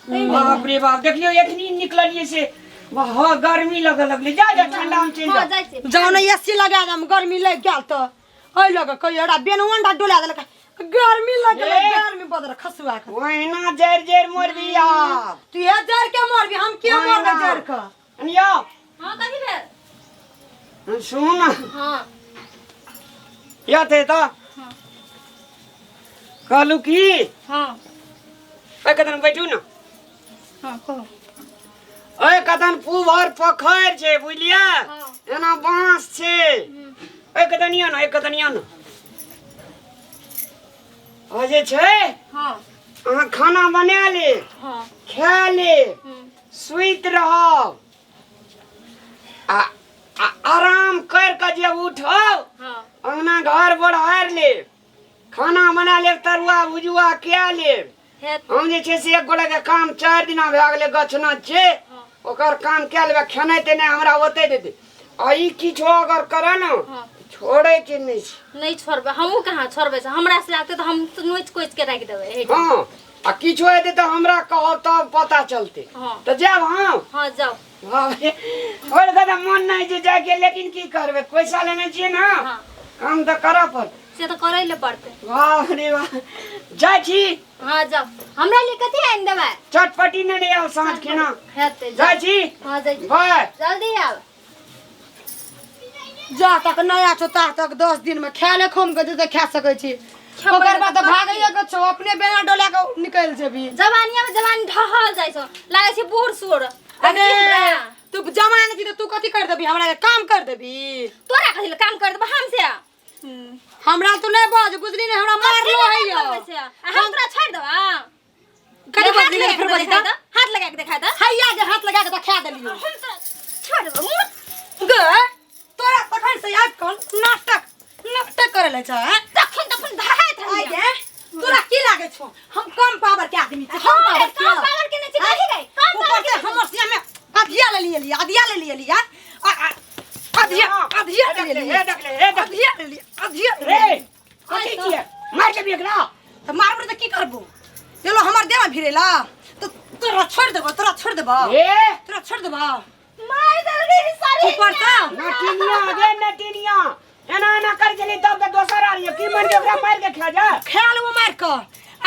बाप रे बाप, देखलियो एखनी निकललिए से वाह गर्मी लगे लगले। जा जा ठंडा में चलि हाँ जा। जाइ छी। जाओ ने एसी लगा दम, गर्मी लग गेल तऽ एहि लऽ कऽ कहियो एउटा बेन अंडा डोला देलक, गर्मी लग गेलै। ए! गर्मी बदर खसुआ के। ओहिना जरि जरि मरबी आब। तू हे जर के मरबी, हम के मरबै? ओहिना। जर के। अनियो। हाँ, कथी भेल? सुन। हाँ। या थे तऽ कहलू की? हाँ। ओहि कदम बैठू ने। हाँ, कहू। ओहि कदम पुभर पोखरि छै, बुझलियै? हाँ। एना बाँस छै। ओहि कदम यऽ ने, ओहि कदम यऽ ने, ओ जे छै। हाँ। अहाँ खाना बना ले। हाँ। खा ले। सुति रहब आ आ आराम कर के जे उठब, हाँ, अंगना घर बढ़ारि लेब, खाना बना लेब, तरुआ भुजुआ कए लेब। हेत। हम जे छै से एक गोटे के काम 4 दिना भए गेलै गछना छै, ओकर काम कए लेबै। खेनाइ तेनाइ हमरा ओतै देतै आ ई किछो अगर करे ने, हाँ, छोड़ै के नहि छै। नहीं छोड़बै, हमहूँ कहाँ छोड़बै से। हमरा से लागतै तऽ हम तऽ नोचि कोचि के राखि देबै एहि। हँ, आ किछो हेतै तऽ हमरा कहब तब पता चलतै। हाँ। तऽ जायब हम। हाँ, जाउ। बाप रे, छोड़ि कऽ तऽ मन नहि छै जायके, लेकिन की करबै, पैसा लेने छियै ने। हाँ। काम तऽ करऽ पड़तै। से तऽ करै लए पड़तै। वाह रे वाह, जाइ छी। हाँ, जाउ। हमरा लिए कथी आनि देबै? चटपटी ने आउ साँझ खेना। हेतै, जाउ। जाइ छी। हाँ, जाइ छी। बाय। जल्दी आउ। जा तक नया छौ ता तक 10 दिन में खाय ले खोम के देते, खा सकै छी। खेबै। ओकर बाद तऽ भागैये के छौ, अपने बेना डोला के निकलि जेबी। जवानिया में जवानी ढहल जाइ छौ, लागै छै बूढ़ सूढ़। अरे, तू जवान छी तऽ तू कथी कर देबी? हमरा के काम कर देबी? तोरा कथी लए काम कर देबो हम से? हमरा तू नहि बाज, बुझली ने? हमरा मारलो है कथी लए काम करबै से? आ हम तोरा छोड़ि देबा? कथी हाथ बजली? लगा फिर के बजली देखा तऽ दऽ, हाथ लगा के देखा दऽ। हैया जे हाथ लगा के देखा देलियौ। हम तोरा छोड़ देबो मुँह। गे, तोरा तखन से आबि कऽ नाटक नाटक करे ले छै, हैं? तखन तखन धराइत आइ रहैया। गे, तोरा की लागे छौ, हम कम पावर के आदमी छी? कम पावर के? कम पावर के नहि छी, कथी गई? कम ऊपर पावर से हमर सिया में अधिया ले लिए, अधिया ले लिए, लिया अधिया, अधिया ले लिए। हे देखले, हे देखले। अधिया ले लिए, अधिया ले रे लिए। कथी छियै? मारि देबी एकरा। तऽ मारबै तऽ की करबो? चलो हमर देह भिरेला तऽ तोरा छोड़ि देबो, तोरा छोड़ि देबो। ए! तोरा छोड़ि देबो। मार देलकै सारी। ऊपर से नटिनिया गे नटिनिया, एना एना कर छली तब तऽ दोसर आ रही की मन के ओकरा मारि के खा जा। खा लेबो मारि कऽ।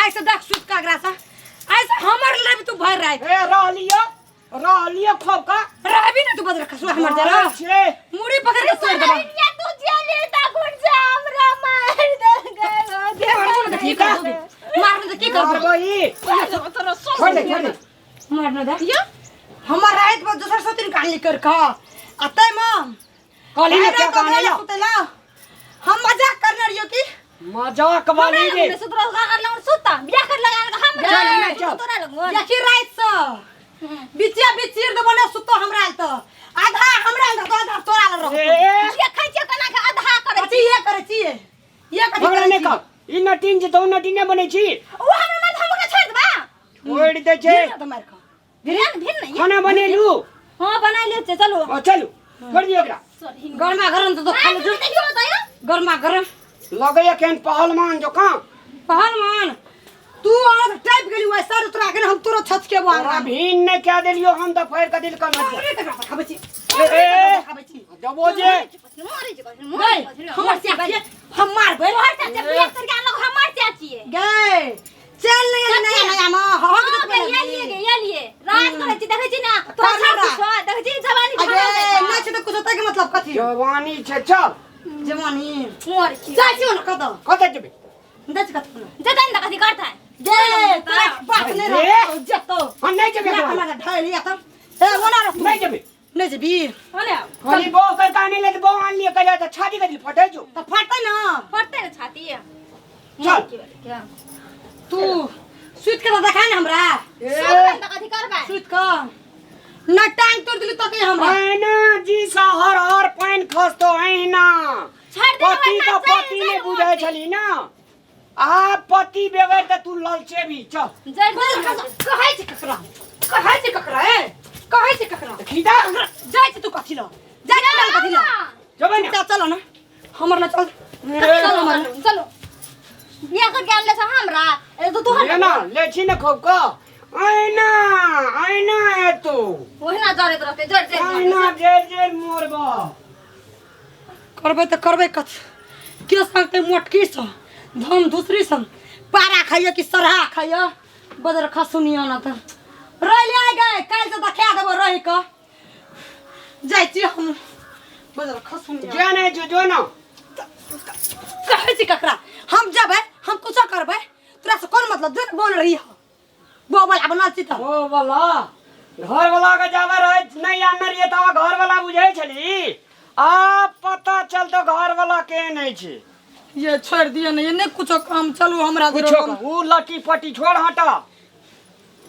आइ से देख सुत कऽ एकरा से, आइ से हमर लेब तू भरि राति। ए, रहलियो रहलियो खूब का। रहबी ना तू बदर खसुआ हमर जरा। छै। मुड़ी पकड़ के तोड़ देबो। या तू जेली ता घुट जा, हमरा मार देलकै। मारबो तऽ की करबो? मारबो तऽ की करबो? मारबो ई। तोरा छोड़ दे, छोड़ दे। मारना दे हमर राति पर दोसर सतीन काली कर का आ तै म कहली ने क्या कहने ला। सुतेला हम मजाक करने रहियो की? मजाक वाली रे। सुतरा कर लग सुता, बियाह कर लगा हम। चल, एने चल। तोरा लगो। देखी, राति से बिचिया बिचिर देबो ने सुतो हमरा आयल तऽ आधा हमरा आयल तऽ आधा तोरा लग रहतो। ए! ये खाइ छियै केना के आधा करै? कथी ये करै छियै? ये कथी हमरा करै नहि छी? कह, ई नटीन छै तऽ ओ नटीने बनै छी। ओ हमरा मत, हम ओकरा छोड़ि देबा? छोड़ि दै छै। भिड़ ने तऽ मारि खा। भिड़ भिड़ नहीं। खाना बनेलू? हां, बना ले छै, चलो। ओ चलू, छोड़ दियौ ओकरा। सॉरी। गरमा गरम तऽ खा ले जो। देखियो तऽ गरमा गरम। लगैया केहन पहलवान जकाँ। पहलवान तू और टाइप गेली वैसा तोरा के हम तोरो छत के तोरा भीन नहि कए देलियौ हम तऽ फाड़ि कऽ दिल कऽ। हमरे तकरा से खाबै छी। ए, ए, खाबै छी। देबो जे। मरे छै। गई हमर चाची, हम मारबै। तोहर चाचा बियाह करके आनलक, हमर चाची। गई, चल नहीं गेली नया नया में हक हाँ, देत। गे, ये लिए गे, ये लिए। राज करै छी, देखै छी ना? तोहर करना सब कुछ छौ, देखै छी जवानी अगे ढहल जाइ छौ। नहि छै तऽ कुछ होतै के मतलब कथी? जवानी छै, चल। जवानी। मोर छी। जाइ छियौ ने कतऽ? कतऽ जेबै? जाइ छी कतऽ? जेतै ने तऽ कथी करतै? गे, तोरा बात नहि ए! रहतौ, जेतौ। हम नहि जेबै। ना, हमरा ढाई लिया तब ए ओना रख। नहि जेबै। नहि जेबी? होने आउ। कहली बो कर काने ले तऽ बो आन लिअ, कहलियै तऽ छाती कथी फटै छौ? तऽ फटतै ने। फटतै ने छाती। चल। तू सुति के तऽ देखा ने हमरा। ए! सुतबै ने तऽ कथी करबै? सुति कऽ न टांग तोड़ देली तऽ हमरा। अहिना जी सँ हर हर पानि खसतो अहिना। छोड़ि दे। पति तऽ पति नहि बुझै छली ना, आ पति बेगर तऽ तू ललचेबी, चल। जरि दे। कहै छै ककरा? कहै छै ककरा? ए, कहै छै ककरा? खीदा। जाइ छै तू कथी ल जाइ छै कथी ल? जेबै ने। चल, चल ने हमर न, चल चल हमर न। चलो, बियाह करके आनले छ हमरा ए तो तोहर। ले ना, ले छी ने खूब कऽ अहिना। अहिना हेतौ। ओहिना जरैत रहतै, जरि जरि मरतै। अहिना जरि जरि मरबह। करबै तऽ करबै कथी? के संगते मोटकी सँ धन दूसरी संग पारा खाइए कि सरहा खाइए? बदर खसुनिया ना तऽ रहि ले आइ गए, काल्हि से देखा देबो रहि कऽ। जाइ छी हम बदर खसुनिया। जो नहि जो, जो न। कहै छी ककरा हम जेबै, हम कुछो करबै, तोरा से कोन मतलब? जो बोल रही हो बो वाला बनल छी तऽ। ओ वाला घर वाला के जावे रहे नहीं आनने रहिए तब घर वाला बुझै छली, आब पता चलतो घर वाला के नहीं छी। ये छोड़ दियो ने, ये नहीं कुछो काम, चलू हमरा कुछो काम, ऊ लटी पटी छोड़ हटा,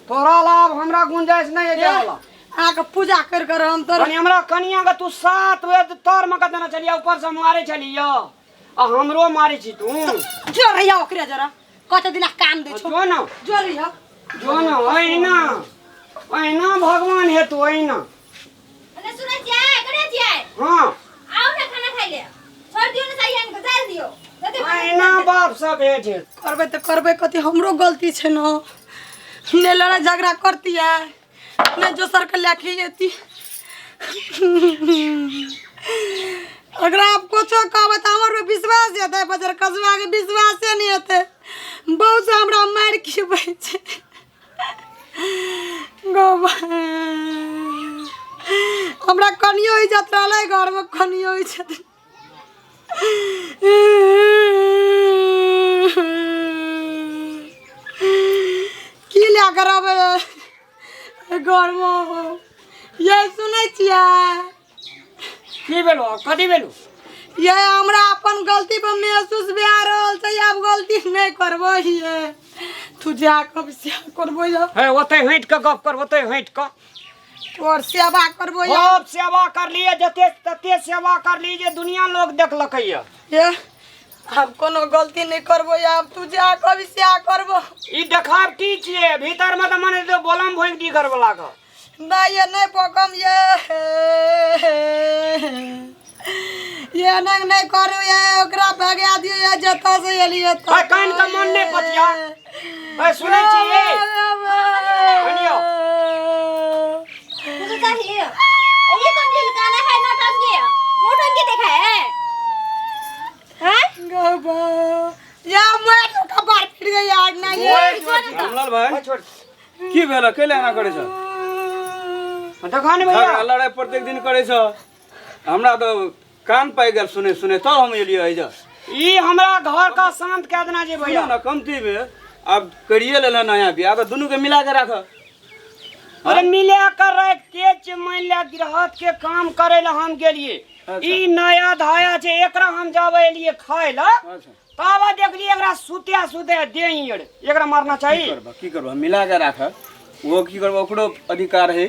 तोरा लाभ हमरा गुंजाइश नहीं है जाए वाला। अहाँके पूजा कर कर हम तो कनी हमरा कनिया के तू 7 बजे तर में देना चलिया, ऊपर से मारे छलिया आ हमरो मारे छी तू। जो रहिया ओकरे जरा कते दिना काम दै छौ। जो ना। जो रहिया। जो ना, ओहिना ओहिना भगवान हेतु ओहिना। अरे सुनै छियै, करै छियै? हाँ। आउ ने खाना खाइ ले, छोड़ दियौ ने, चाहिए इनको जाय दियौ। ओहिना बाप सब हे छै। करबै तऽ करबै कथी? हमरो गलती छै न, ने लड़ाइ झगड़ा करतियै ने दोसर के लए के एती। अगर आप कुछो कहबै तऽ हमर पे विश्वास हेतै? बजर कसबा के विश्वासे नहि हेतै। बहुत से हमरा मारि खिबै छै। गौ हमरा कनियो इज्जत रहलै घरमे, कनियो इज्जत। की लए कऽ रहबै घरमे? ये सुनै छियै? की भेलो? कथी भेलो? ये हमरा अपन गलती पर महसूस भए रहल छै, आब गलती नहि करबै। ये तू जा कऽ सेवा करबै ये। हे ओतै हटि कऽ गप कर, ओतै हटि कऽ। तोर सेवा करबै ये। खूब सेवा कर लिए, जते तते सेवा कर लिए जे दुनिया लोग देखलकै ये। ये आब कोनो गलती नहि करबै, आब तू जा कऽ सेवा करबो। ई देखावटी छियै, भीतर मे तऽ मने तो बोलम भोंकि दी घर वाला के। नहीं ये नहीं पकम, ये ये नहीं नहीं करू, ये ओकरा भगा दियो, ये जतऽ से एलियै ततऽ। ओए, कान के मन नहि पतिया। ओए, सुनै छी ये? सुनियो। कुछ चाहिए? ये कौन चीज गाना है? नौटंकी नौटंकी देखा है? हैं? गबा या मैं तो कपार फिर गई यार ना ये। रामलाल भाई। छोड़। की भेल? कैला एना करै छ? देखा ने भैया। झगड़ा लड़ाइ प्रत्येक दिन करै छ, हमरा तऽ कान पाकि गेल सुने सुने, तब हम एलियै एहिजा। ई हमरा घर का शांत कए देना जे भैया। सुनू ने, कमती में आब करिए लेलह नया बियाह तऽ दुनू के मिला के राख। अरे मिला कर रख के छै, मान ले गृहस्थ के काम करे ला हम गेलिए। अच्छा। ई नया धाया छै, एकरा हम जाबे एलिए खाय ला। अच्छा। तब देखलिए एकरा सुते सुते देही अड़े, एकरा मारना चाही। की करबा, की करबा, मिला के राख। वो की करबा, ओकरो अधिकार है,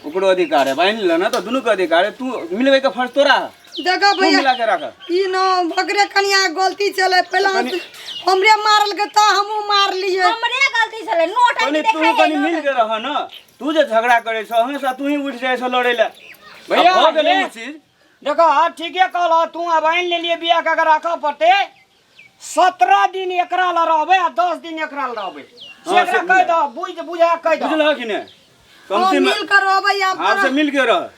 ओकरो अधिकार है, बान्हि ले ना तऽ दुनू के अधिकार है। तू मिलबै के फर्ज तोरा है। देखो तू भैया, मिला के राख। ई न बकरे कनिया गलती चले, पहले कनि- हमरे मारल के तऽ हमहूँ मारलिए। हमरे गलती छलै, नौटंकी कनि देखा तू है, कनि मिल के रह न, तू जे झगड़ा करै छ हमेशा तू ही उठि जाइ छ लड़ै लए। भैया, आब भऽ गेलै ये- ओ चीज। देखो आप ठीके कहल, तू अब आनि लेलिए बियाह के, अगर राखऽ पड़तै 17 दिन एकरा लए रहबै आ 10 दिन एकरा लए रहबै। से हाँ, एकरा से कहि दह, बुझ बुझा कहि दह। बुझलह कि नहि? हम कमती मिल कर रहबै आब। आपसे मिल के रह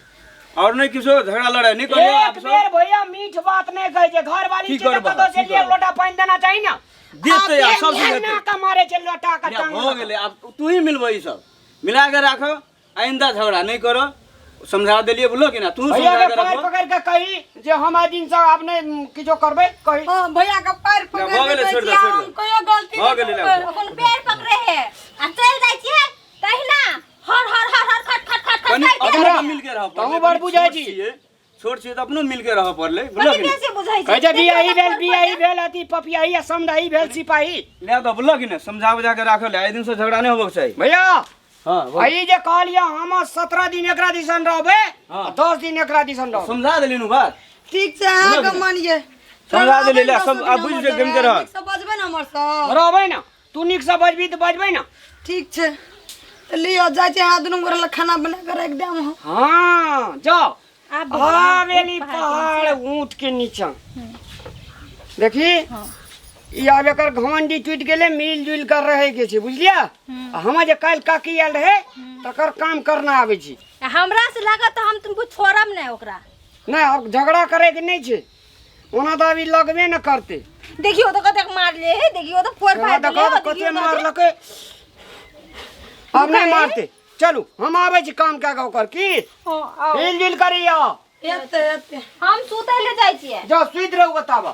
और नहीं किसो झगड़ा लड़ाई नहीं करियो एक आपसे। बेर भैया मीठ बात नहीं कहे छै, घर वाली की छै तऽ करबह, कतौ से की लिए करबह? लोटा पानि देना चाही ना। देतै आब सब चीज एना हेतै। के मारे छै लोटा के या टांग भऽ गेलै, आब तू ही मिलबै, ई सब मिला के राख, आइंदा झगड़ा नहीं करो। समझा देलिए बोलो कि ना तू भैया समझा के के पैर रखो। पकड़ के कही जे हम आइ दिन से आब नहीं किछो करबै, कही। हाँ, भैया के पैर पकड़ भऽ के गेलै, कहै छोड़ि दे, छियै, छोड़ि हम दे। कहियो गलती भऽ नहि गेलै, करबै। ले। अपन पैर पकड़े है आ चलि जाइ छियै तहिना हर हर हर हर खट खट खट खट कनि करि के। अपनो मिल के रह पड़लै। तहूँ बड़ बुझै छोट छी। छियै, छोट छियै तऽ अपनो मिल के रह पड़लै, बुझलक कथी कि नहि? बेसी बुझै छै? कहै छै बियाही भेल, बियाही भेल अथी पपियाही आ समदाही भेल सिपाही। ले तऽ बुझलक कि नहि, समझा बुझा के राखल, एहि दिन से झगड़ा नहि होबक चाही। भैया। हाँ, बोल। आ ई जे कहलियै हम 17 दिन एकरा दिसन रहबै। हाँ। आ 10 दिन एकरा दिसन रहबै। समझा देली नु बात। ठीक छै, अहाँके मानिए। समझा देली, ले, सब आब बुझि जे गम के रह। नीकसँ बजबै ने हमर सब? रहबै ने, तू नीकसँ बजबी तऽ बजबै ने। ठीक छै तऽ लिअ, जाइ छी अहाँ दुनू गोरे लए खाना बना कऽ राखि देब हम। हाँ जाओ। आब आब एली पहाड़ ऊँट के नीचा देखी। ई आब एकर घमंडी टूटि गेलै, मिल जुलि कर रहैके छै, बुझलियै? आ हमर जे काल्हि काकी आयल रहै तकर काम करना आबै छी। हमरा से लागत तऽ हम तुमको छोड़ब नहि ओकरा। नहि, आब झगड़ा करैके नहि छै, ओना तऽ अभी लगबे ने करतै। देखियो तऽ कतेक मारले हे, देखियो तऽ फोड़ फाड़ देखो देले। तऽ कते मारलकै, आब नहि मारतै। चलू, हम आबै छी काम कए कऽ ओकर की हँ, आउ। मिल जुलि करियौ। एते एते हम सुतै ले जाइ छियै। जाउ, सुति रहू। बताबऽ।